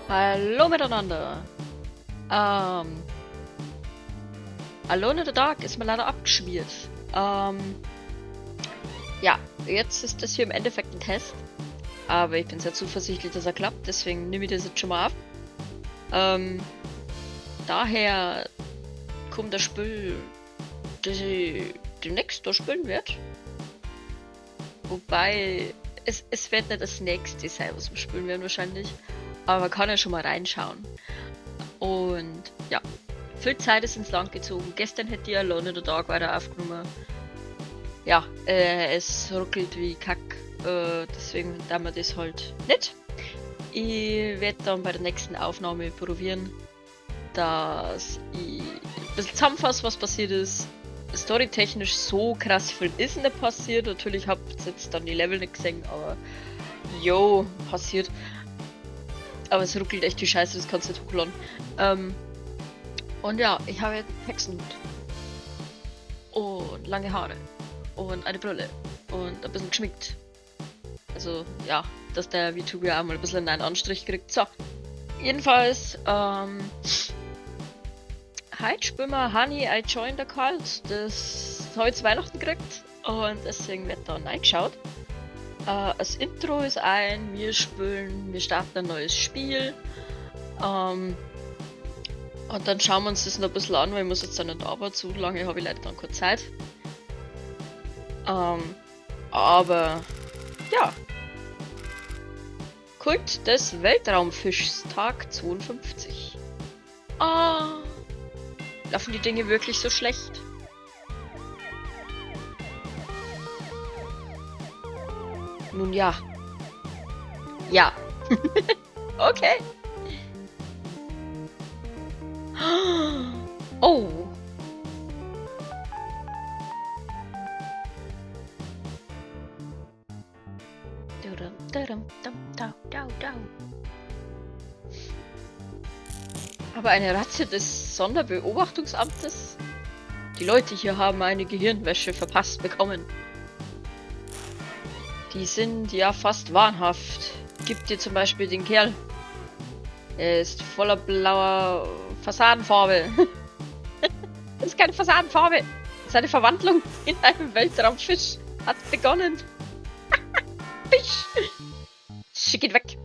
Hallo miteinander. Alone in the Dark ist mir leider abgeschmiert. Ja, jetzt ist das hier im Endeffekt ein Test. Aber ich bin sehr zuversichtlich, dass er klappt, deswegen nehme ich das jetzt schon mal auf. Daher kommt das Spiel, das ich demnächst da spielen werde. Wobei, es wird nicht das nächste sein, was wir spielen werden wahrscheinlich. Aber man kann ja schon mal reinschauen. Viel Zeit ist ins Land gezogen. Gestern hätte ich Alone in the Dark weiter aufgenommen. Es ruckelt wie Kack. Deswegen tun wir das halt nicht. Ich werde dann bei der nächsten Aufnahme probieren, dass ich ein bisschen zusammenfasse, was passiert ist. Storytechnisch so krass viel ist nicht passiert. Natürlich habt ihr jetzt dann die Level nicht gesehen, aber yo, passiert. Aber es ruckelt echt die Scheiße, das kannst du nicht hochladen. Ich habe jetzt einen Hexenhut. Und lange Haare. Und eine Brille. Und ein bisschen geschminkt. Dass der VTuber auch mal ein bisschen einen Anstrich kriegt. Jedenfalls, heute spielen wir Honey, I Joined the Cult. Das habe ich zu Weihnachten gekriegt und deswegen wird da reingeschaut. Das Intro ist ein, wir starten ein neues Spiel. Und dann schauen wir uns das noch ein bisschen an, weil ich muss jetzt dann nicht arbeiten, zu lange habe ich leider dann keine Zeit. Kult des Weltraumfischs, Tag 52. Laufen die Dinge wirklich so schlecht? Nun ja. Ja. Okay. Oh. Aber eine Razzia des Sonderbeobachtungsamtes? Die Leute hier haben eine Gehirnwäsche verpasst bekommen. Die sind ja fast wahnhaft. Gib dir zum Beispiel den Kerl. Er ist voller blauer Fassadenfarbe. Das ist keine Fassadenfarbe. Seine Verwandlung in einem Weltraumfisch hat begonnen. Fisch. Schick ihn weg.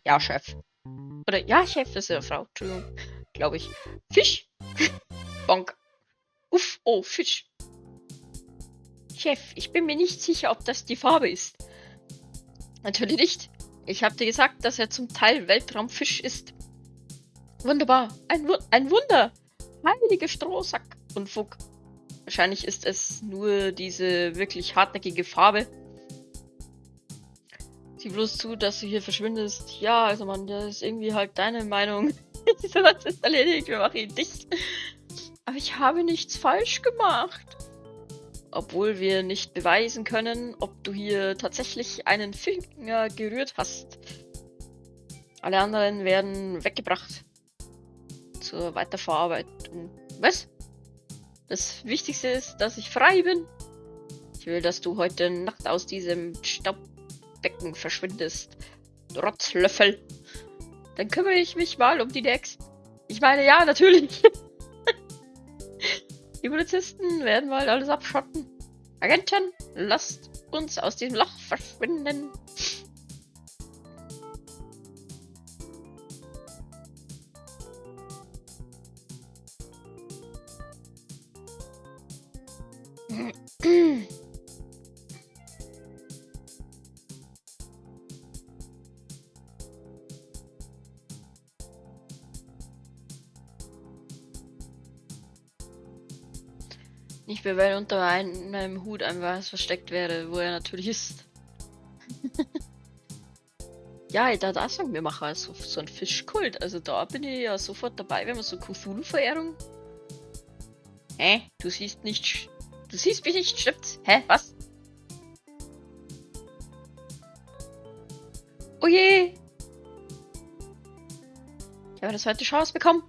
Ja, Chef. Oder ja, Chef, das ist ja eine Frau. Entschuldigung. Glaube ich. Fisch. Bonk. Uff, oh, Fisch. Chef, ich bin mir nicht sicher, ob das die Farbe ist. Natürlich nicht. Ich hab dir gesagt, dass er zum Teil Weltraumfisch ist. Wunderbar. Ein Wunder. Heilige Strohsack und Fuck. Wahrscheinlich ist es nur diese wirklich hartnäckige Farbe. Sieh bloß zu, dass du hier verschwindest. Ja, also Mann, das ist irgendwie halt deine Meinung. Dieser Satz ist erledigt, wir machen ihn dicht. Aber ich habe nichts falsch gemacht. Obwohl wir nicht beweisen können, ob du hier tatsächlich einen Finger gerührt hast. Alle anderen werden weggebracht. Zur Weiterverarbeitung. Was? Das Wichtigste ist, dass ich frei bin. Ich will, dass du heute Nacht aus diesem Staubbecken verschwindest. Rotzlöffel. Dann kümmere ich mich mal um die nächsten. Ich meine, ja, natürlich. Die Polizisten werden mal alles abschotten. Agenten, lasst uns aus diesem Loch verschwinden. Nicht mehr, weil unter einem Hut einfach was versteckt wäre, wo er natürlich ist. Ja, da das sagen wir machen so ein Fischkult. Also da bin ich ja sofort dabei, wenn man so Cthulhu-Verehrung. Hä? Du siehst nicht du siehst mich nicht, stimmt's? Hä? Was? Oh je! Ich habe eine zweite Chance bekommen.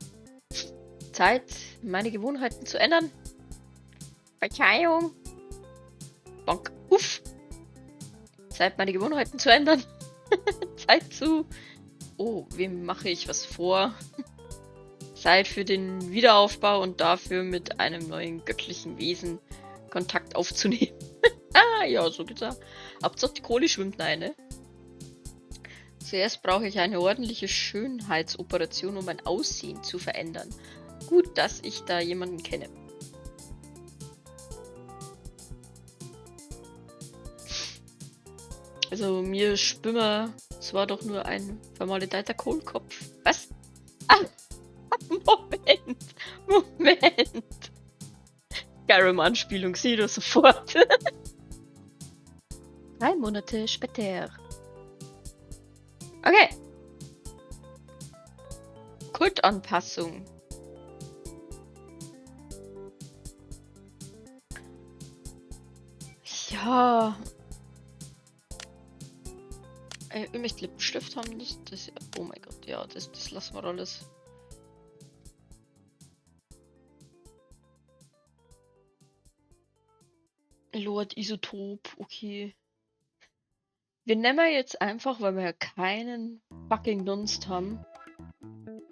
Zeit, meine Gewohnheiten zu ändern. Verzeihung. Bonk. Uff. Zeit, meine Gewohnheiten zu ändern. Zeit zu Oh, wem mache ich was vor? Zeit für den Wiederaufbau und dafür mit einem neuen göttlichen Wesen Kontakt aufzunehmen. Ah, ja, so geht's auch. Hauptsache die Kohle schwimmt rein, ne? Zuerst brauche ich eine ordentliche Schönheitsoperation, um mein Aussehen zu verändern. Gut, dass ich da jemanden kenne. Also mir Spümmer, es war doch nur ein vermaledeiter Kohlkopf. Was? Ah, Moment, Moment. Skyrim-Anspielung, sieh du sofort. 3 Monate später. Okay. Kultanpassung. Ja. Ich möchte Lippenstift haben. Das, oh mein Gott, ja, das lassen wir alles. Lord Isotop, okay. Wir nehmen jetzt einfach, weil wir ja keinen fucking Dunst haben,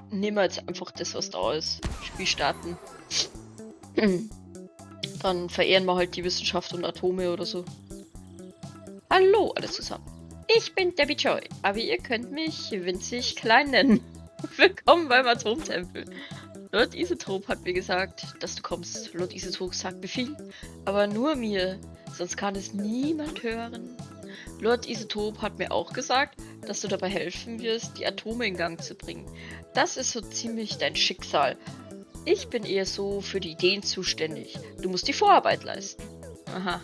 nehmen wir jetzt einfach das, was da ist. Spiel starten. Dann verehren wir halt die Wissenschaft und Atome oder so. Hallo alle zusammen. Ich bin Debbie Joy, aber ihr könnt mich winzig klein nennen. Willkommen beim Atomtempel. Lord Isotop hat mir gesagt, dass du kommst. Lord Isotop sagt mir viel, aber nur mir, sonst kann es niemand hören. Lord Isotop hat mir auch gesagt, dass du dabei helfen wirst, die Atome in Gang zu bringen. Das ist so ziemlich dein Schicksal. Ich bin eher so für die Ideen zuständig. Du musst die Vorarbeit leisten. Aha.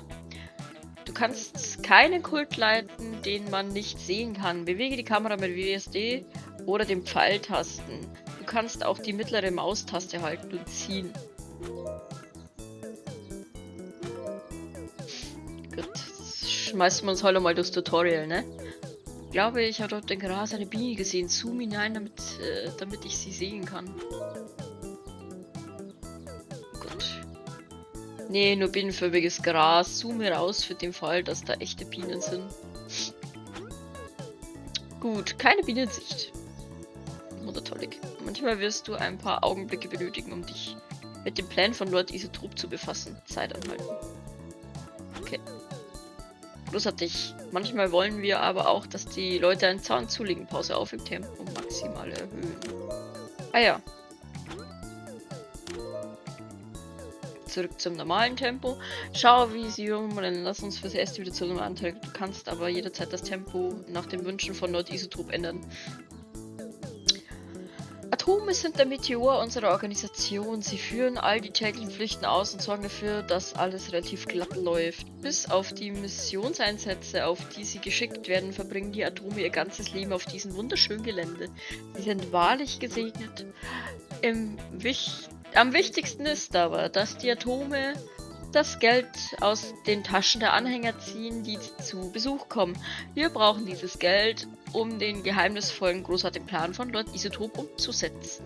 Du kannst keinen Kult leiten, den man nicht sehen kann. Bewege die Kamera mit WSD oder den Pfeiltasten. Du kannst auch die mittlere Maustaste halten und ziehen. Gut, jetzt schmeißen wir uns heute mal durchs Tutorial, ne? Ich glaube, ich habe dort im Gras eine Biene gesehen. Zoom hinein, damit ich sie sehen kann. Gut. Nee, nur bienenförmiges Gras. Zoome raus für den Fall, dass da echte Bienen sind. Gut, keine Bienensicht. Muttertollig. Manchmal wirst du ein paar Augenblicke benötigen, um dich mit dem Plan von Lord Isotop zu befassen. Zeit anhalten. Okay. Großartig. Manchmal wollen wir aber auch, dass die Leute einen Zahn zulegen. Pause auf im Tempo maximal erhöhen. Ah ja. Zurück zum normalen Tempo. Schau, wie sie rumrennen. Lass uns fürs Erste wieder zu normalen Tempo. Du kannst aber jederzeit das Tempo nach den Wünschen von Lord Isotop ändern. Atome sind der Meteor unserer Organisation. Sie führen all die täglichen Pflichten aus und sorgen dafür, dass alles relativ glatt läuft. Bis auf die Missionseinsätze, auf die sie geschickt werden, verbringen die Atome ihr ganzes Leben auf diesem wunderschönen Gelände. Sie sind wahrlich gesegnet. Am wichtigsten ist aber, dass die Atome das Geld aus den Taschen der Anhänger ziehen, die zu Besuch kommen. Wir brauchen dieses Geld, um den geheimnisvollen, großartigen Plan von Lord Isotop umzusetzen.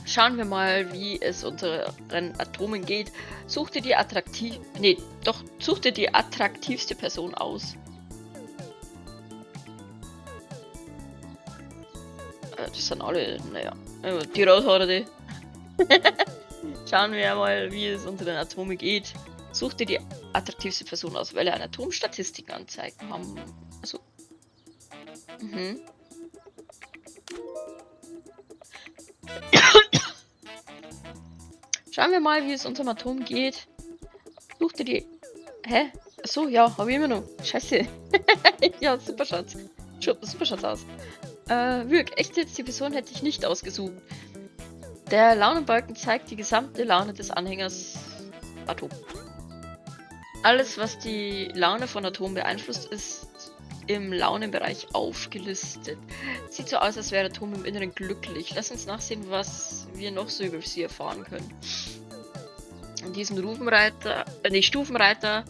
Schauen wir mal, wie es unseren Atomen geht. Such dir die attraktiv-, nee, doch, such dir die attraktivste Person aus. Das sind alle, naja, die Rothaarige. Schauen wir mal, wie es unseren Atomen geht. Such dir die attraktivste Person aus, weil er eine Atomstatistik anzeigt. Haben. Also. Schauen wir mal, wie es unserem Atom geht. Such dir die. Hä? Achso, ja, hab ich immer noch. Scheiße. Ja, super Schatz. Super Schatz aus. Wirk, echt jetzt, die Person hätte ich nicht ausgesucht. Der Launenbalken zeigt die gesamte Laune des Anhängers Atom. Alles, was die Laune von Atom beeinflusst, ist im Launenbereich aufgelistet. Sieht so aus, als wäre Atom im Inneren glücklich. Lass uns nachsehen, was wir noch so über sie erfahren können. In diesem Stufenreiter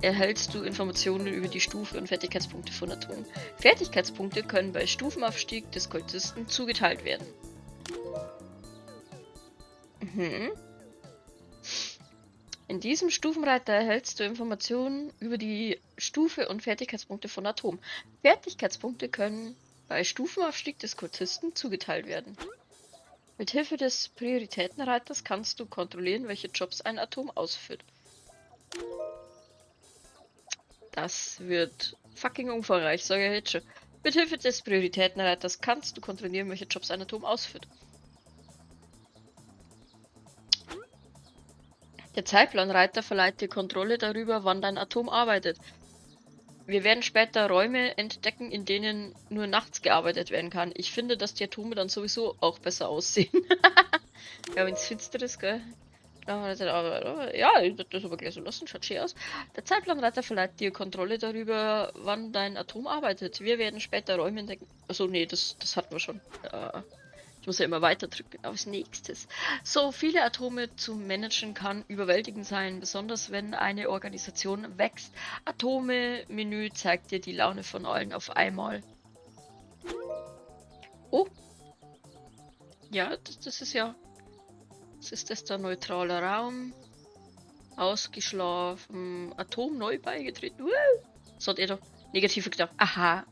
erhältst du Informationen über die Stufe und Fertigkeitspunkte von Atom. Fertigkeitspunkte können bei Stufenaufstieg des Kultisten zugeteilt werden. In diesem Stufenreiter erhältst du Informationen über die Stufe und Fertigkeitspunkte von Atomen. Fertigkeitspunkte können bei Stufenaufstieg des Kultisten zugeteilt werden. Mit Hilfe des Prioritätenreiters kannst du kontrollieren, welche Jobs ein Atom ausführt. Das wird fucking umfangreich, sage ich jetzt schon. Mit Hilfe des Prioritätenreiters kannst du kontrollieren, welche Jobs ein Atom ausführt. Der Zeitplanreiter verleiht dir Kontrolle darüber, wann dein Atom arbeitet. Wir werden später Räume entdecken, in denen nur nachts gearbeitet werden kann. Ich finde, dass die Atome dann sowieso auch besser aussehen. Ja, wenn's finster ist, gell? Ja, ich würd das aber gleich so lassen, schaut schön aus. Der Zeitplanreiter verleiht dir Kontrolle darüber, wann dein Atom arbeitet. Wir werden später Räume entdecken. Achso, nee, das hatten wir schon. Ich muss ja immer weiter drücken aufs Nächstes. So viele Atome zu managen kann überwältigend sein, besonders wenn eine Organisation wächst. Atome-Menü zeigt dir die Laune von allen auf einmal. Oh. Ja, das ist ja... Was ist das da? Neutraler Raum. Ausgeschlafen. Atom neu beigetreten. Woo! Das hat er doch negativ gedacht. Aha.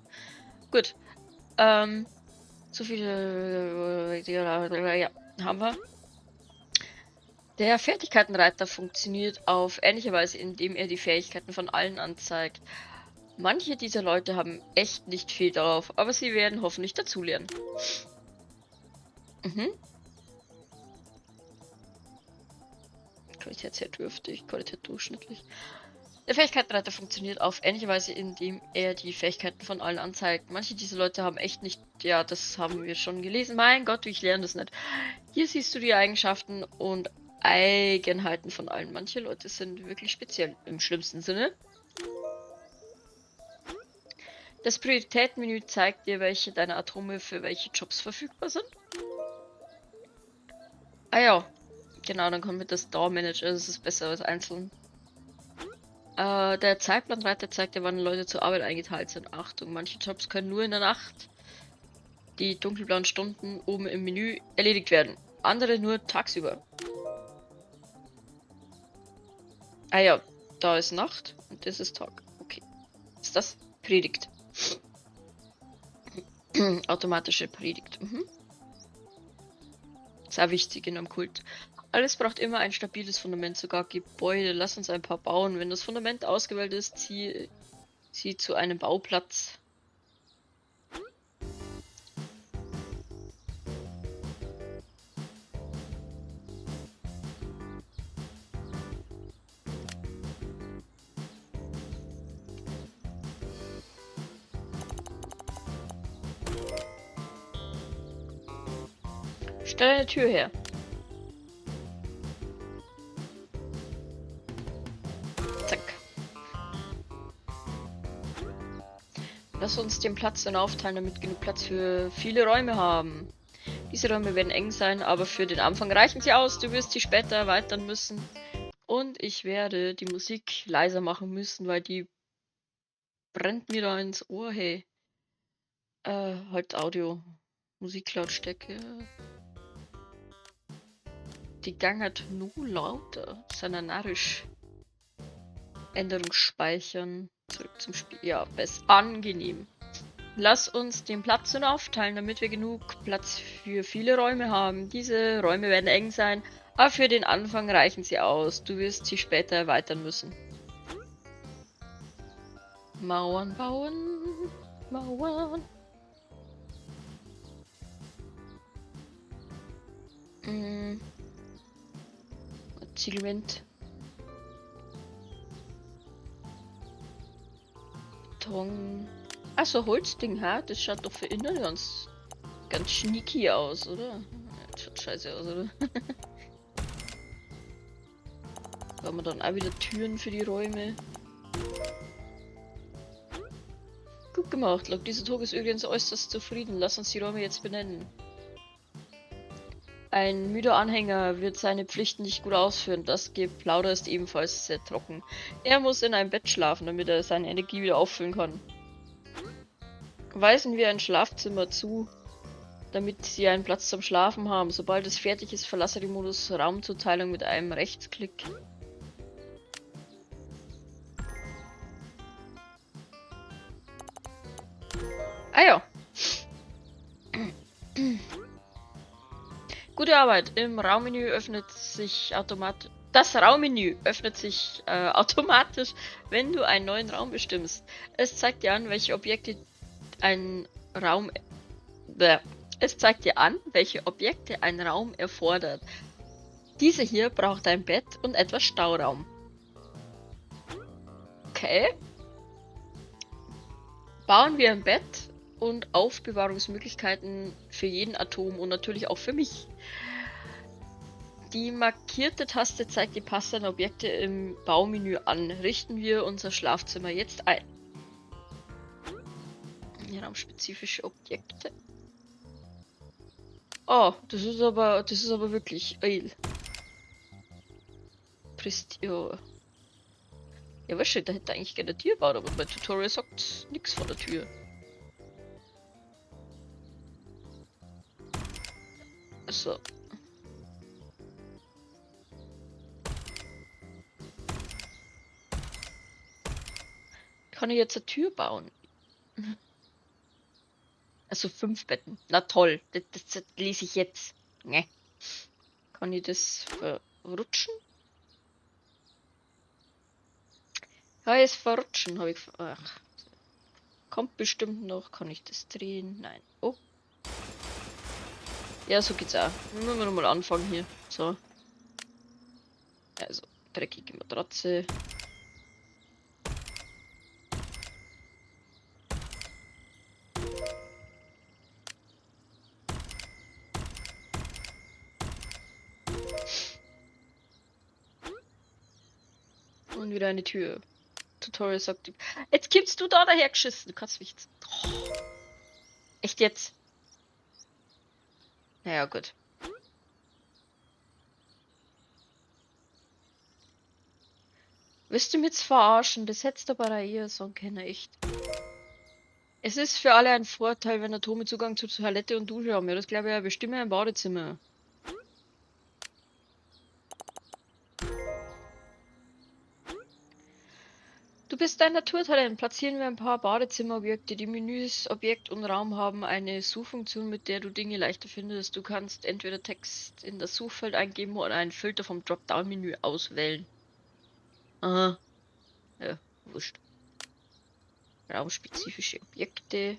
Gut. So viele... Ja, haben wir. Der Fertigkeitenreiter funktioniert auf ähnliche Weise, indem er die Fähigkeiten von allen anzeigt. Manche dieser Leute haben echt nicht viel darauf, aber sie werden hoffentlich dazulernen. Mhm. Qualität sehr dürftig, Qualität durchschnittlich. Der Fähigkeitenreiter funktioniert auf ähnliche Weise, indem er die Fähigkeiten von allen anzeigt. Manche dieser Leute haben echt nicht... Ja, das haben wir schon gelesen. Mein Gott, ich lerne das nicht. Hier siehst du die Eigenschaften und Eigenheiten von allen. Manche Leute sind wirklich speziell, im schlimmsten Sinne. Das Prioritätenmenü zeigt dir, welche deiner Atome für welche Jobs verfügbar sind. Ah ja, genau, dann kommt mit das Door-Manager, das ist besser als einzeln. Der Zeitplanreiter zeigt dir, wann Leute zur Arbeit eingeteilt sind. Achtung, manche Jobs können nur in der Nacht, die dunkelblauen Stunden oben im Menü, erledigt werden. Andere nur tagsüber. Ah ja, da ist Nacht und das ist Tag. Okay. Ist das? Predigt. Automatische Predigt. Mhm. Sehr wichtig in einem Kult. Alles braucht immer ein stabiles Fundament, sogar Gebäude. Lass uns ein paar bauen. Wenn das Fundament ausgewählt ist, zieh sie zu einem Bauplatz. Stell eine Tür her. Zack. Lass uns den Platz dann aufteilen, damit genug Platz für viele Räume haben. Diese Räume werden eng sein, aber für den Anfang reichen sie aus. Du wirst sie später erweitern müssen. Und ich werde die Musik leiser machen müssen, weil die brennt mir da ins Ohr, hey. Halt Audio. Musiklautstärke. Die Gang hat nur lauter. Seiner narrisch. Änderung speichern. Zurück zum Spiel. Ja, besser. Angenehm. Lass uns den Platz nun aufteilen, damit wir genug Platz für viele Räume haben. Diese Räume werden eng sein, aber für den Anfang reichen sie aus. Du wirst sie später erweitern müssen. Mauern bauen. Mauern. Ziegelwand. Beton. Achso, Holzding, ha? Das schaut doch für innen ganz, ganz schnicky aus, oder? Das schaut scheiße aus, oder? Da haben wir dann auch wieder Türen für die Räume. Gut gemacht, Lok. Dieser Tag ist übrigens äußerst zufrieden. Lass uns die Räume jetzt benennen. Ein müder Anhänger wird seine Pflichten nicht gut ausführen. Das Geplauder ist ebenfalls sehr trocken. Er muss in einem Bett schlafen, damit er seine Energie wieder auffüllen kann. Weisen wir ein Schlafzimmer zu, damit sie einen Platz zum Schlafen haben. Sobald es fertig ist, verlasse den Modus Raumzuteilung mit einem Rechtsklick. Ah ja. Gute Arbeit. Im Raummenü öffnet sich automatisch... Das Raummenü öffnet sich automatisch, wenn du einen neuen Raum bestimmst. Es zeigt dir an, welche Objekte ein Raum... Bäh. Es zeigt dir an, welche Objekte ein Raum erfordert. Diese hier braucht ein Bett und etwas Stauraum. Okay. Bauen wir ein Bett und Aufbewahrungsmöglichkeiten für jeden Atom und natürlich auch für mich. Die markierte Taste zeigt die passenden Objekte im Baumenü an. Richten wir unser Schlafzimmer jetzt ein. Raumspezifische Objekte. Oh, das ist aber wirklich eil. Pristio. Ja, weißt du, da hätte eigentlich gerne eine Tür bauen, aber mein Tutorial sagt nichts von der Tür. So. Kann ich jetzt eine Tür bauen? Also 5 Betten. Na toll, das lese ich jetzt. Ne. Kann ich das verrutschen? Ja, jetzt verrutschen habe ich. Ach. Kommt bestimmt noch. Kann ich das drehen? Nein. Oh. Ja, so geht's auch. Müssen wir nochmal anfangen hier. So. Also, dreckige Matratze. Und wieder eine Tür. Tutorial sagt, jetzt kommst du da daher geschissen. Du kannst mich jetzt... Oh. Echt jetzt? Naja, gut. Willst du mich jetzt verarschen? Das hättest du aber eher sagen können, echt. Es ist für alle ein Vorteil, wenn Atome Zugang zu Toilette und Dusche haben. Ja, das glaube ich ja bestimmt im Badezimmer. Du bist ein Naturtalent. Platzieren wir ein paar Badezimmerobjekte. Die Menüs Objekt und Raum haben eine Suchfunktion, mit der du Dinge leichter findest. Du kannst entweder Text in das Suchfeld eingeben oder einen Filter vom Dropdown-Menü auswählen. Aha. Ja, wurscht. Raumspezifische Objekte.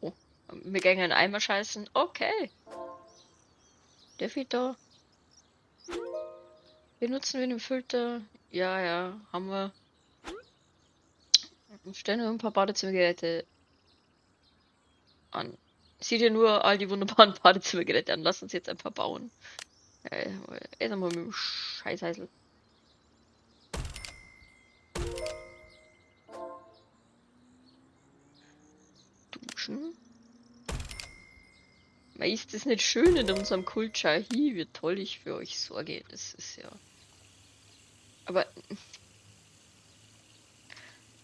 Oh, wir gehen einen Eimer scheißen. Okay. Darf ich da? Benutzen wir den Filter? Ja, ja, haben wir. Stellen wir ein paar Badezimmergeräte an. Sieh dir nur all die wunderbaren Badezimmergeräte an. Lass uns jetzt ein paar bauen. Erst einmal mit dem Scheißhäusl. Duschen. Ist das nicht schön in unserem Kulture? Hi, wie toll ich für euch sorge. Das ist ja... Aber...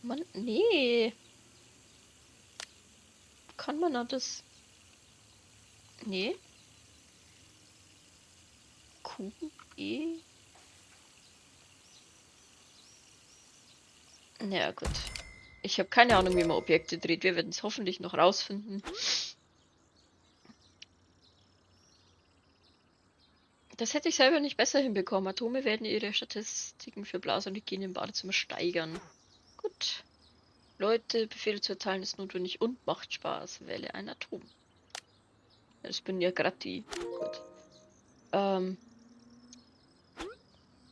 Mann, nee. Kann man da das... Nee. Q, E... Na ja, gut. Ich habe keine Ahnung, wie man Objekte dreht. Wir werden es hoffentlich noch rausfinden. Das hätte ich selber nicht besser hinbekommen. Atome werden ihre Statistiken für Blase und Hygiene im Badezimmer steigern. Gut. Leute, Befehle zu erteilen ist notwendig und macht Spaß. Wähle ein Atom. Das bin ja grad die. Gut.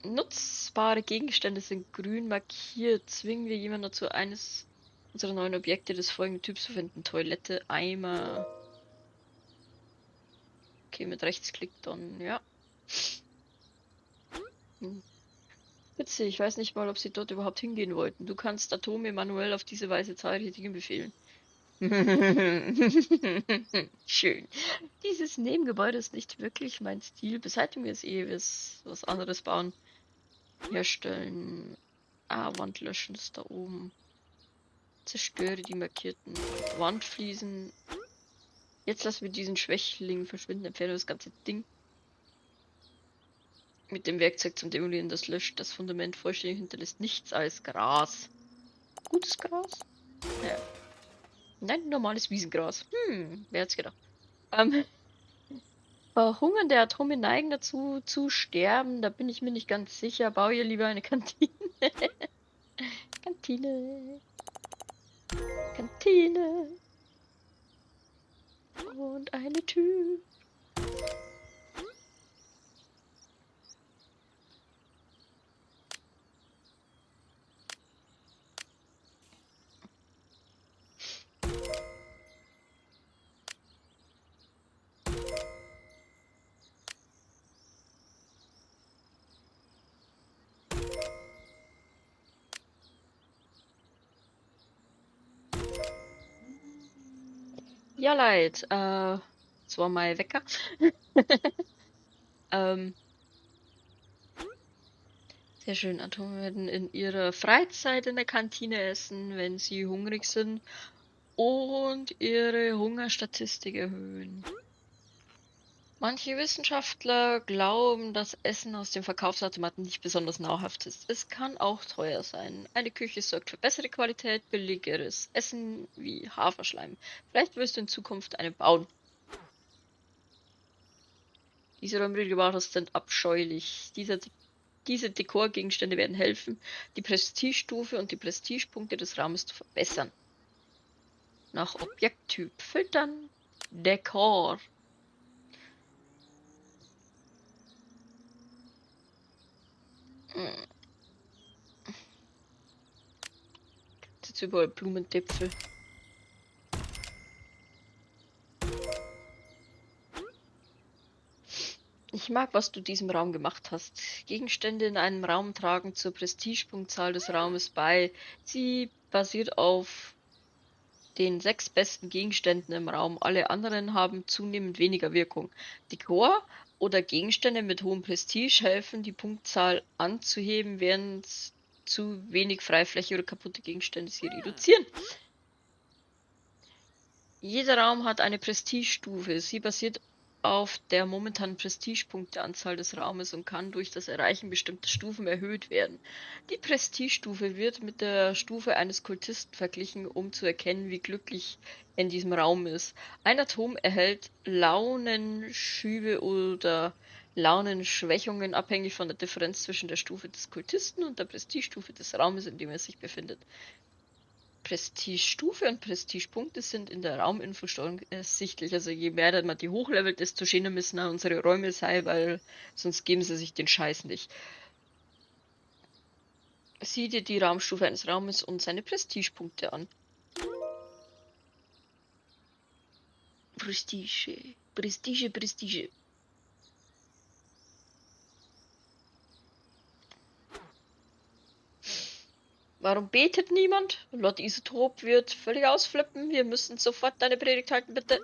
Nutzbare Gegenstände sind grün markiert. Zwingen wir jemanden dazu, eines unserer neuen Objekte des folgenden Typs zu finden. Toilette, Eimer. Okay, mit Rechtsklick dann, ja. Witzig, ich weiß nicht mal, ob sie dort überhaupt hingehen wollten. Du kannst Atome manuell auf diese Weise zahlreiche Dinge befehlen. Schön. Dieses Nebengebäude ist nicht wirklich mein Stil. Beseitigen wir es eh, wir es was anderes bauen. Herstellen. Ah, Wand löschen ist da oben. Zerstöre die markierten Wandfliesen. Jetzt lassen wir diesen Schwächling verschwinden. Entferne das ganze Ding. Mit dem Werkzeug zum Demolieren, das löscht das Fundament vollständig, hinterlässt nichts als Gras. Gutes Gras? Ja. Nein, normales Wiesengras. Wer hat's gedacht? Verhungernde Atome neigen dazu, zu sterben. Da bin ich mir nicht ganz sicher. Bau ihr lieber eine Kantine. Kantine. Kantine. Und eine Tür. Ja, Leid, das war mein Wecker. Sehr schön, Atome werden in ihrer Freizeit in der Kantine essen, wenn sie hungrig sind und ihre Hungerstatistik erhöhen. Manche Wissenschaftler glauben, dass Essen aus dem Verkaufsautomaten nicht besonders nahrhaft ist. Es kann auch teuer sein. Eine Küche sorgt für bessere Qualität, billigeres Essen wie Haferschleim. Vielleicht wirst du in Zukunft eine bauen. Diese Räume, die du gebaut hast, sind abscheulich. Diese Dekorgegenstände werden helfen, die Prestigestufe und die Prestigepunkte des Raumes zu verbessern. Nach Objekttyp filtern. Dekor. Jetzt überall Blumentöpfe. Ich mag, was du diesem Raum gemacht hast. Gegenstände in einem Raum tragen zur Prestigepunktzahl des Raumes bei. Sie basiert auf den 6 besten Gegenständen im Raum. Alle anderen haben zunehmend weniger Wirkung. Dekor oder Gegenstände mit hohem Prestige helfen, die Punktzahl anzuheben, während zu wenig Freifläche oder kaputte Gegenstände sie reduzieren. Jeder Raum hat eine Prestigestufe. Sie basiert auf der momentanen Prestigepunkteanzahl des Raumes und kann durch das Erreichen bestimmter Stufen erhöht werden. Die Prestigestufe wird mit der Stufe eines Kultisten verglichen, um zu erkennen, wie glücklich er in diesem Raum ist. Ein Atom erhält Launenschübe oder Launenschwächungen, abhängig von der Differenz zwischen der Stufe des Kultisten und der Prestigestufe des Raumes, in dem er sich befindet. Prestigestufe und Prestigepunkte sind in der Rauminfosteuerung ersichtlich. Also je mehr man die hochlevelt, desto schöner müssen auch unsere Räume sein, weil sonst geben sie sich den Scheiß nicht. Sieh dir die Raumstufe eines Raumes und seine Prestigepunkte an. Prestige, Prestige, Prestige. Warum betet niemand? Lord Isotop wird völlig ausflippen. Wir müssen sofort deine Predigt halten, bitte.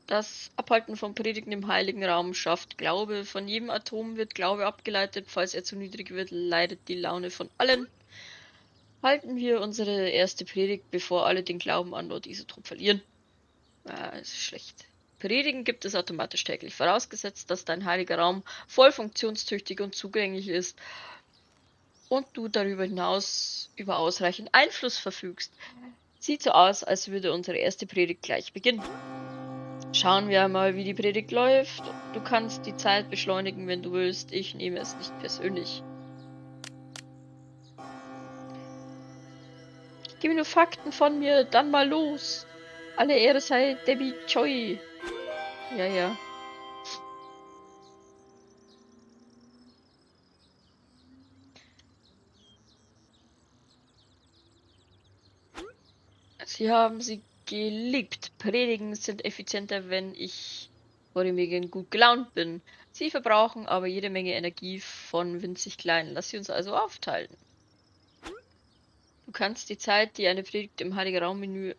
Das Abhalten von Predigten im heiligen Raum schafft Glaube. Von jedem Atom wird Glaube abgeleitet. Falls er zu niedrig wird, leidet die Laune von allen. Halten wir unsere erste Predigt, bevor alle den Glauben an Lord Isotop verlieren. Ah, ist schlecht. Predigen gibt es automatisch täglich, vorausgesetzt, dass dein heiliger Raum voll funktionstüchtig und zugänglich ist und du darüber hinaus über ausreichend Einfluss verfügst. Sieht so aus, als würde unsere erste Predigt gleich beginnen. Schauen wir mal, wie die Predigt läuft. Du kannst die Zeit beschleunigen, wenn du willst. Ich nehme es nicht persönlich. Ich gebe nur Fakten von mir, dann mal los. Alle Ehre sei Debbie Choi. Ja, ja. Sie haben sie geliebt. Predigen sind effizienter, wenn ich vor dem Wegen gut gelaunt bin. Sie verbrauchen aber jede Menge Energie von winzig klein. Lass sie uns also aufteilen. Du kannst die Zeit, die eine Predigt im Heiligen Raum-Menü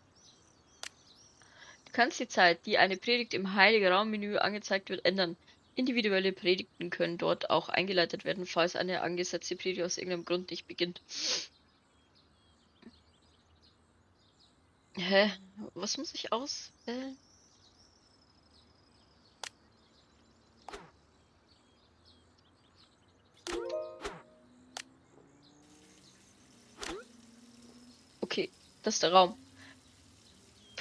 Du kannst die Zeit, die eine Predigt im Heiligen Raum-Menü angezeigt wird, ändern. Individuelle Predigten können dort auch eingeleitet werden, falls eine angesetzte Predigt aus irgendeinem Grund nicht beginnt. Hä? Was muss ich auswählen? Okay, das ist der Raum.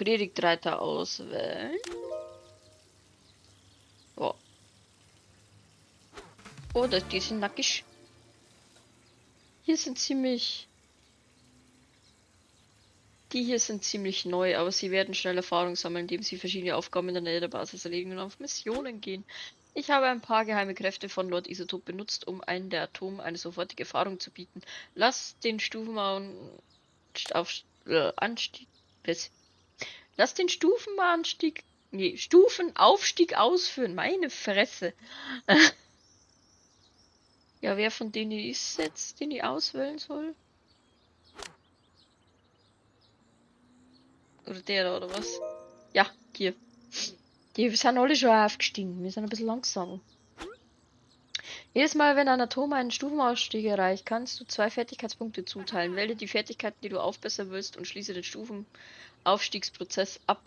Predigtreiter auswählen. Oh. Oh, die sind nackig. Hier sind ziemlich... Die hier sind ziemlich neu, aber sie werden schnell Erfahrung sammeln, indem sie verschiedene Aufgaben in der Nähe der Basis erledigen und auf Missionen gehen. Ich habe ein paar geheime Kräfte von Lord Isotop benutzt, um einen der Atome eine sofortige Erfahrung zu bieten. Lass den Stufenanstieg, was? Lass den Stufenanstieg, nee, Stufenaufstieg ausführen. Meine Fresse. Ja, wer von denen ist jetzt, den ich auswählen soll? Oder der da, oder was? Ja, hier. Die sind alle schon aufgestiegen. Wir sind ein bisschen langsam. Jedes Mal, wenn ein Atom einen Stufenaufstieg erreicht, kannst du 2 Fertigkeitspunkte zuteilen. Wähle die Fertigkeiten, die du aufbessern willst, und schließe den Stufenaufstiegsprozess ab.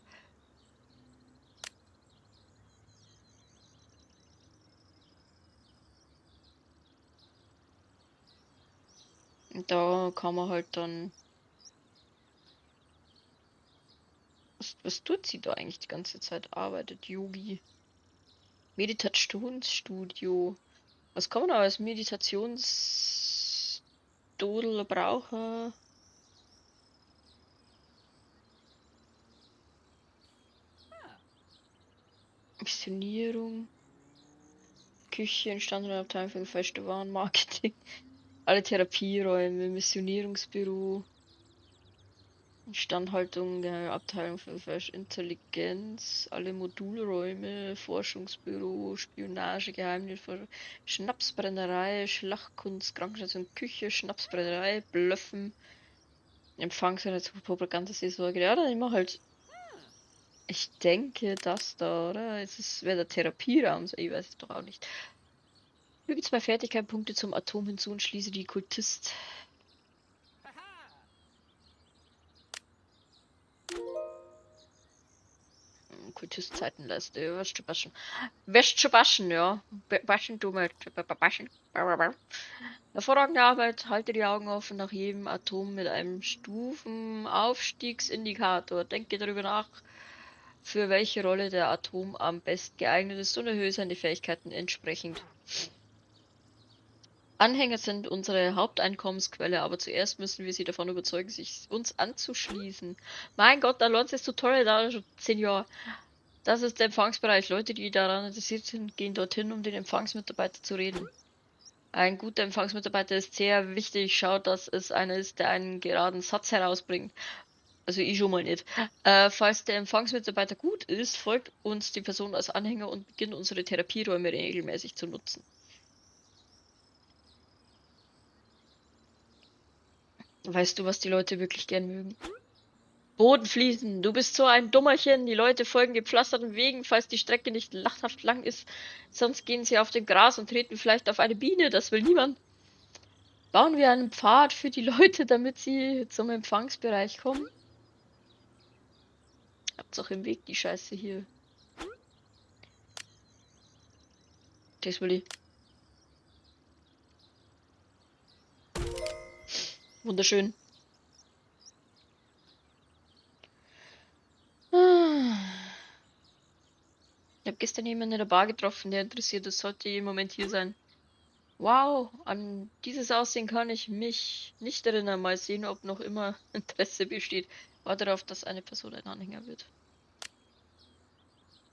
Und da kann man halt dann... Was tut sie da eigentlich die ganze Zeit? Arbeitet Yogi. Meditationsstudio. Was kann man da als Meditationsdodel brauchen? Missionierung. Küche, Instandhaltung für gefälschte Waren, Marketing. Alle Therapieräume, Missionierungsbüro. Instandhaltung der Abteilung für gefälschte Intelligenz, alle Modulräume, Forschungsbüro, Spionage, Geheimdienst, Schnapsbrennerei, Schlachtkunst, Krankenstation, Küche, Schnapsbrennerei, Blöffen, Empfangseinheit, Propagandaseelsorge. Ja, dann immer halt. Ich denke, das da, oder? Es wäre der Therapieraum, so, ich weiß es doch auch nicht. Füge 2 Fertigkeitspunkte zum Atom hinzu und schließe die Kultist. Kultistzeitenleiste, wirst du waschen. Wirst du waschen, ja. Waschen, du mal. Waschen. Hervorragende Arbeit, halte die Augen offen nach jedem Atom mit einem Stufenaufstiegsindikator. Denke darüber nach, für welche Rolle der Atom am besten geeignet ist und erhöhe seine Fähigkeiten entsprechend. Anhänger sind unsere Haupteinkommensquelle, aber zuerst müssen wir sie davon überzeugen, sich uns anzuschließen. Mein Gott, da lohnt sich Tutorial da schon 10 Jahre. Das ist der Empfangsbereich. Leute, die daran interessiert sind, gehen dorthin, um den Empfangsmitarbeiter zu reden. Ein guter Empfangsmitarbeiter ist sehr wichtig. Schaut, dass es einer ist, der einen geraden Satz herausbringt. Also ich schon mal nicht. Falls der Empfangsmitarbeiter gut ist, folgt uns die Person als Anhänger und beginnt unsere Therapieräume regelmäßig zu nutzen. Weißt du, was die Leute wirklich gern mögen? Bodenfliesen, du bist so ein Dummerchen. Die Leute folgen gepflasterten Wegen, falls die Strecke nicht lachhaft lang ist. Sonst gehen sie auf dem Gras und treten vielleicht auf eine Biene. Das will niemand. Bauen wir einen Pfad für die Leute, damit sie zum Empfangsbereich kommen? Habt's auch im Weg, die Scheiße hier. Das will ich. Wunderschön. Ich hab gestern jemanden in der Bar getroffen, der interessiert ist, sollte im Moment hier sein. Wow, an dieses Aussehen kann ich mich nicht erinnern. Mal sehen, ob noch immer Interesse besteht. Warte darauf, dass eine Person ein Anhänger wird.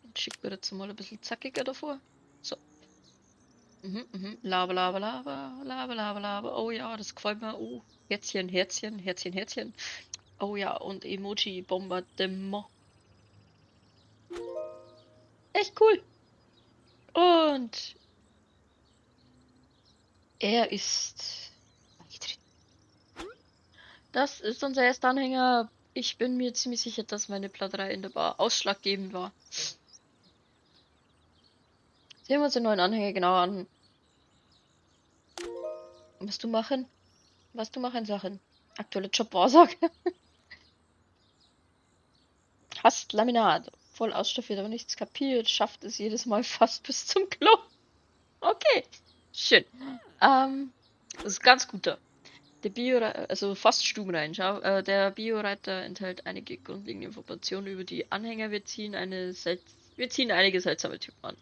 Und schick mir dazu mal ein bisschen zackiger davor. So. Laber, laber, laber, laber, laber, laber. Oh ja, das gefällt mir. Oh, Herzchen, Herzchen, Herzchen, Herzchen. Oh ja, und Emoji, Bombardement. Echt cool. Und er ist beigetreten. Das ist unser erster Anhänger. Ich bin mir ziemlich sicher, dass meine Platterei in der Bar ausschlaggebend war. Sehen wir uns den neuen Anhänger genauer an. Was du machen? Was du machen, Sachen? Aktuelle Jobwahrsage. Hasst Laminat. Voll ausstaffiert, aber nichts kapiert. Schafft es jedes Mal fast bis zum Klo. Okay. Schön. Das ist ganz guter. Der Bio, also fast stubenrein. Schau, der Bioreiter enthält einige grundlegende Informationen über die Anhänger. Wir ziehen einige seltsame Typen an.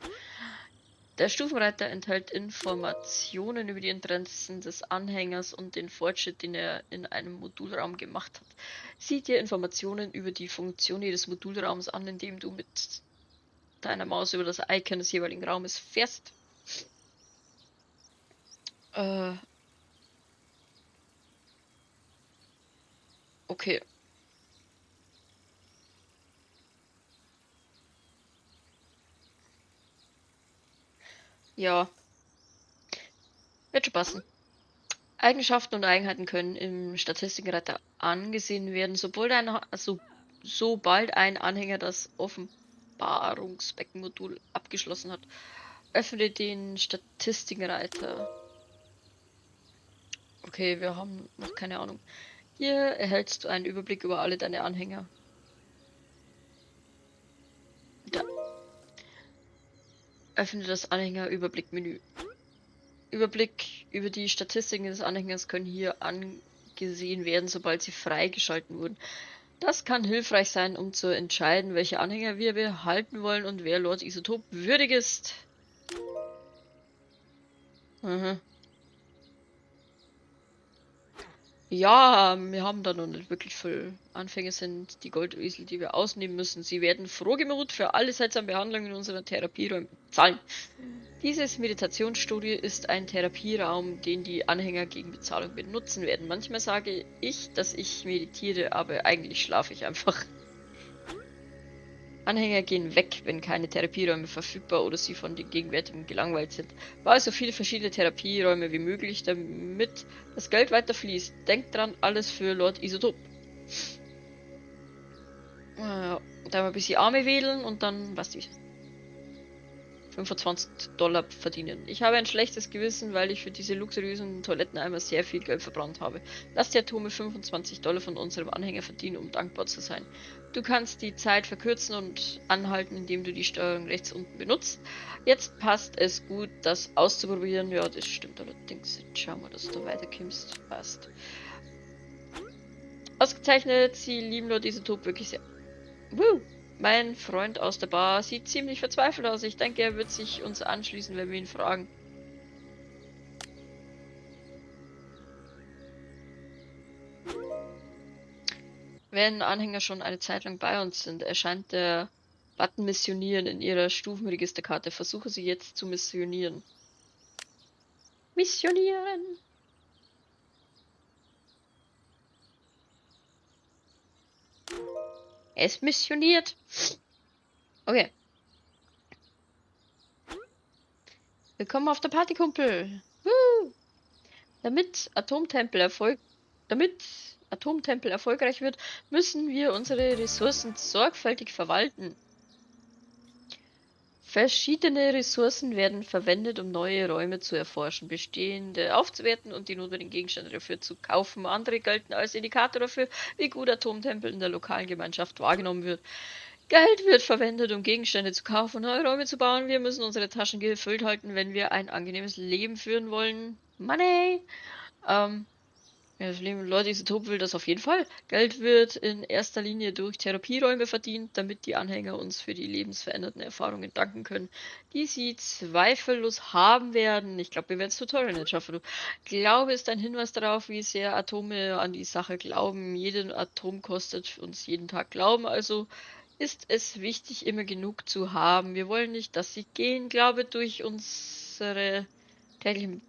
Der Stufenreiter enthält Informationen über die Interessen des Anhängers und den Fortschritt, den er in einem Modulraum gemacht hat. Sieh dir Informationen über die Funktion jedes Modulraums an, indem du mit deiner Maus über das Icon des jeweiligen Raumes fährst. Okay. Ja. Wird schon passen. Eigenschaften und Eigenheiten können im Statistikenreiter angesehen werden, sobald ein Anhänger das Offenbarungsbecken-Modul abgeschlossen hat. Öffne den Statistikenreiter. Okay, wir haben noch keine Ahnung. Hier erhältst du einen Überblick über alle deine Anhänger. Da. Öffne das Anhängerüberblick-Menü. Überblick über die Statistiken des Anhängers können hier angesehen werden, sobald sie freigeschalten wurden. Das kann hilfreich sein, um zu entscheiden, welche Anhänger wir behalten wollen und wer Lord Isotop würdig ist. Ja, wir haben da noch nicht wirklich viel. Anfänger sind die Goldesel, die wir ausnehmen müssen. Sie werden frohgemut für alle seltsamen Behandlungen in unserer Therapieräumen zahlen. Dieses Meditationsstudio ist ein Therapieraum, den die Anhänger gegen Bezahlung benutzen werden. Manchmal sage ich, dass ich meditiere, aber eigentlich schlafe ich einfach. Anhänger gehen weg, wenn keine Therapieräume verfügbar oder sie von den gegenwärtigen gelangweilt sind. Baue so viele verschiedene Therapieräume wie möglich, damit das Geld weiter fließt. Denkt dran, alles für Lord Isotop. Da mal ein bisschen Arme wedeln und dann, was ich, 25 $ verdienen. Ich habe ein schlechtes Gewissen, weil ich für diese luxuriösen Toiletteneimer sehr viel Geld verbrannt habe. Lass die Atome 25 $ von unserem Anhänger verdienen, um dankbar zu sein. Du kannst die Zeit verkürzen und anhalten, indem du die Steuerung rechts unten benutzt. Jetzt passt es gut, das auszuprobieren. Ja, das stimmt allerdings. Jetzt schauen wir, dass du weiterkommst. Passt. Ausgezeichnet, sie lieben Lord Isotop wirklich sehr. Woo! Mein Freund aus der Bar sieht ziemlich verzweifelt aus. Ich denke, er wird sich uns anschließen, wenn wir ihn fragen. Wenn Anhänger schon eine Zeit lang bei uns sind, erscheint der Button Missionieren in ihrer Stufenregisterkarte. Versuche sie jetzt zu missionieren. Missionieren! Er ist missioniert. Okay. Willkommen auf der Party, Kumpel. Woo! Damit Atomtempel erfolgreich wird, müssen wir unsere Ressourcen sorgfältig verwalten. Verschiedene Ressourcen werden verwendet, um neue Räume zu erforschen, bestehende aufzuwerten und die notwendigen Gegenstände dafür zu kaufen. Andere gelten als Indikator dafür, wie gut Atomtempel in der lokalen Gemeinschaft wahrgenommen wird. Geld wird verwendet, um Gegenstände zu kaufen und neue Räume zu bauen. Wir müssen unsere Taschen gefüllt halten, wenn wir ein angenehmes Leben führen wollen. Money! Ja, das Leben, Leute, Isotop will das auf jeden Fall. Geld wird in erster Linie durch Therapieräume verdient, damit die Anhänger uns für die lebensverändernden Erfahrungen danken können, die sie zweifellos haben werden. Ich glaub, wir werden's Tutorial nicht schaffen. Du. Glaube ist ein Hinweis darauf, wie sehr Atome an die Sache glauben. Jeden Atom kostet uns jeden Tag Glauben, also ist es wichtig, immer genug zu haben. Wir wollen nicht, dass sie gehen. Glaube durch unsere täglichen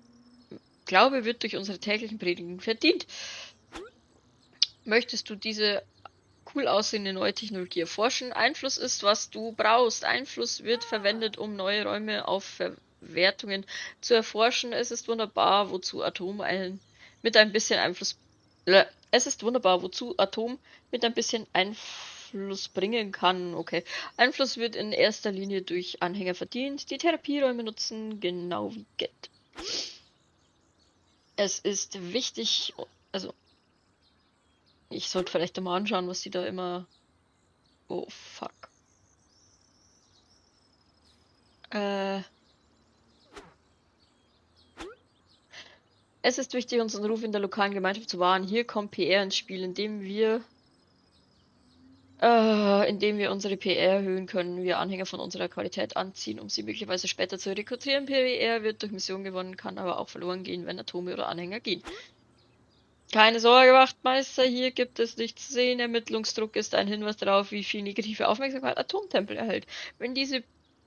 Glaube wird durch unsere täglichen Predigen verdient. Möchtest du diese cool aussehende neue Technologie erforschen? Einfluss ist, was du brauchst. Einfluss wird verwendet, um neue Räume auf Verwertungen zu erforschen. Es ist wunderbar, wozu Atom ein, mit ein bisschen Einfluss, es ist wunderbar, wozu Atom mit ein bisschen Einfluss bringen kann. Okay. Einfluss wird in erster Linie durch Anhänger verdient, die Therapieräume nutzen, genau wie Geld. Es ist wichtig, also ich sollte vielleicht mal anschauen, was die da immer... Oh, fuck. Es ist wichtig, unseren Ruf in der lokalen Gemeinschaft zu wahren. Hier kommt PR ins Spiel, indem wir unsere PR erhöhen können, wir Anhänger von unserer Qualität anziehen, um sie möglicherweise später zu rekrutieren. PR wird durch Mission gewonnen, kann aber auch verloren gehen, wenn Atome oder Anhänger gehen. Keine Sorge, Wachtmeister, hier gibt es nichts zu sehen. Ermittlungsdruck ist ein Hinweis darauf, wie viel negative Aufmerksamkeit Atomtempel erhält. Wenn diese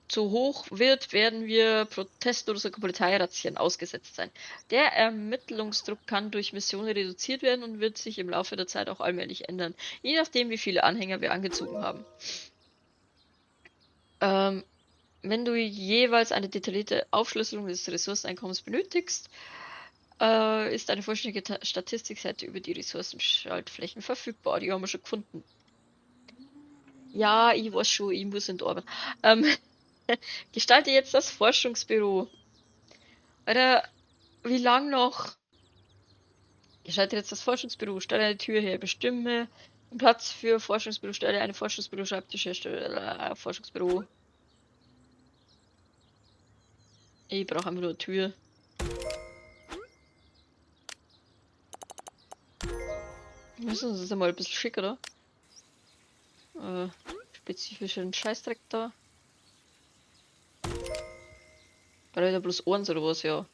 zu hoch wird, werden wir Protesten oder sogar Polizeirazzien ausgesetzt sein. Der Ermittlungsdruck kann durch Missionen reduziert werden und wird sich im Laufe der Zeit auch allmählich ändern, je nachdem, wie viele Anhänger wir angezogen haben. Wenn du jeweils eine detaillierte Aufschlüsselung des Ressourceneinkommens benötigst, ist eine vollständige Statistikseite über die Ressourcenschaltflächen verfügbar. Die haben wir schon gefunden. Ja, ich weiß schon, ich muss in die Arbeit. Gestalte jetzt das Forschungsbüro. Alter, wie lang noch? Gestalte jetzt das Forschungsbüro. Stelle eine Tür her. Bestimme einen Platz für Forschungsbüro. Stelle eine Forschungsbüro. Schreibtisch her. Stelle Forschungsbüro. Ich brauche einfach nur eine Tür. Wir müssen uns das einmal ein bisschen schick, oder? Spezifischen Scheißdreck da. War da bloß eins oder was, ja.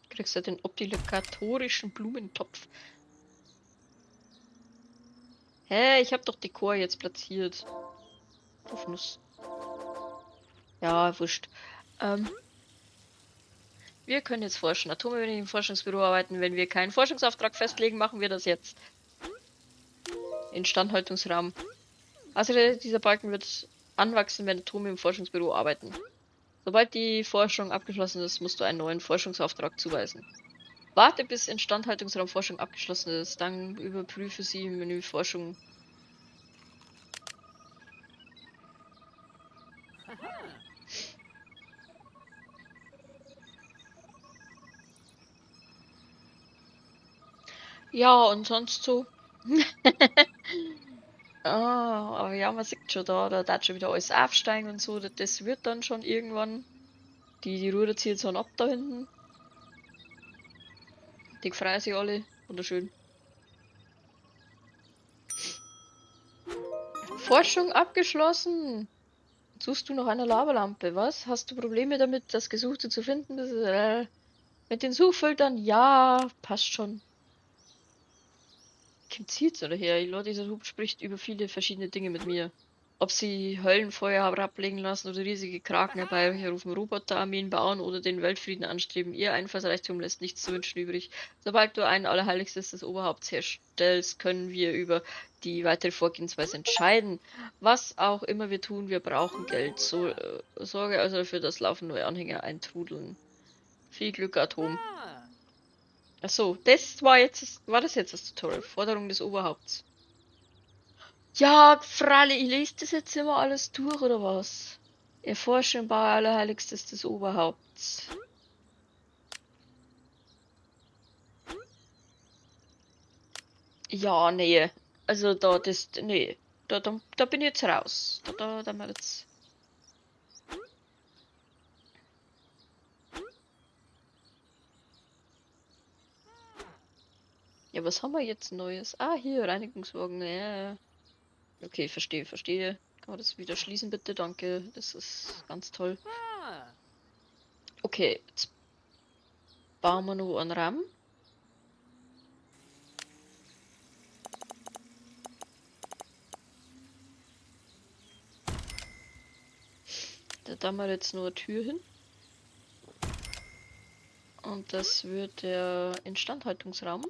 Kriegst du den obligatorischen Blumentopf. Hä, ich hab doch Dekor jetzt platziert. Auf Nuss. Ja, wurscht. Wir können jetzt forschen. Atome werden im Forschungsbüro arbeiten. Wenn wir keinen Forschungsauftrag festlegen, machen wir das jetzt. Instandhaltungsraum. Also dieser Balken wird anwachsen, wenn Atome im Forschungsbüro arbeiten. Sobald die Forschung abgeschlossen ist, musst du einen neuen Forschungsauftrag zuweisen. Warte, bis Instandhaltungsraum Forschung abgeschlossen ist. Dann überprüfe sie im Menü Forschung. Ja, und sonst so. Ah, aber ja, man sieht schon da, da darf schon wieder alles aufsteigen und so. Das wird dann schon irgendwann. Die Ruder zieht so ab da hinten. Die freuen sich alle. Wunderschön. Forschung abgeschlossen! Suchst du noch eine Lavalampe? Was? Hast du Probleme damit, das Gesuchte zu finden? Das ist, mit den Suchfiltern? Ja, passt schon. Kommt sie jetzt oder her? Lord, dieser Hub spricht über viele verschiedene Dinge mit mir. Ob sie Höllenfeuer herabblingen lassen oder riesige Kraken herbeirufen, Roboterarmeen bauen oder den Weltfrieden anstreben. Ihr Einfallsreichtum lässt nichts zu wünschen übrig. Sobald du ein Allerheiligstes des Oberhaupts herstellst, können wir über die weitere Vorgehensweise entscheiden. Was auch immer wir tun, wir brauchen Geld. So, sorge also dafür, dass laufend neue Anhänger eintrudeln. Viel Glück, Atom. Achso, das war jetzt, war das jetzt das Tutorial? Forderung des Oberhaupts. Ja, freilich, ich lese das jetzt immer alles durch, oder was? Erforschung bei Allerheiligstes des Oberhaupts. Ja, nee. Also da, das, nee. Da bin ich jetzt raus. Da mal jetzt. Ja, was haben wir jetzt Neues? Ah, hier, Reinigungswagen. Ja. Okay, verstehe, verstehe. Kann man das wieder schließen, bitte? Danke. Das ist ganz toll. Okay, jetzt bauen wir noch einen Raum. Da tun wir jetzt nur eine Tür hin. Und das wird der Instandhaltungsraum.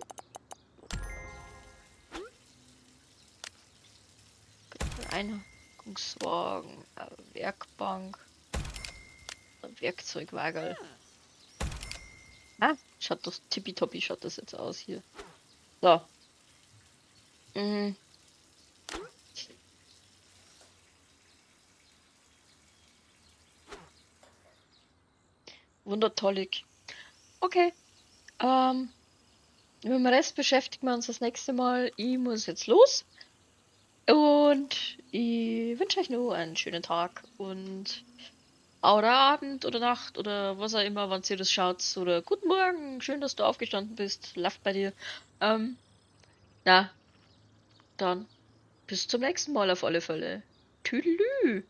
Reinigungswagen, Werkbank, Werkzeugwagen. Ah, schaut doch tippitoppi, schaut das jetzt aus hier. So. Wundertollig. Okay. Mit dem Rest beschäftigen wir uns das nächste Mal. Ich muss jetzt los. Und ich wünsche euch noch einen schönen Tag und oder Abend oder Nacht oder was auch immer, wann ihr das schaut. Oder guten Morgen, schön, dass du aufgestanden bist. Läuft bei dir. Na, dann bis zum nächsten Mal auf alle Fälle. Tüdelü.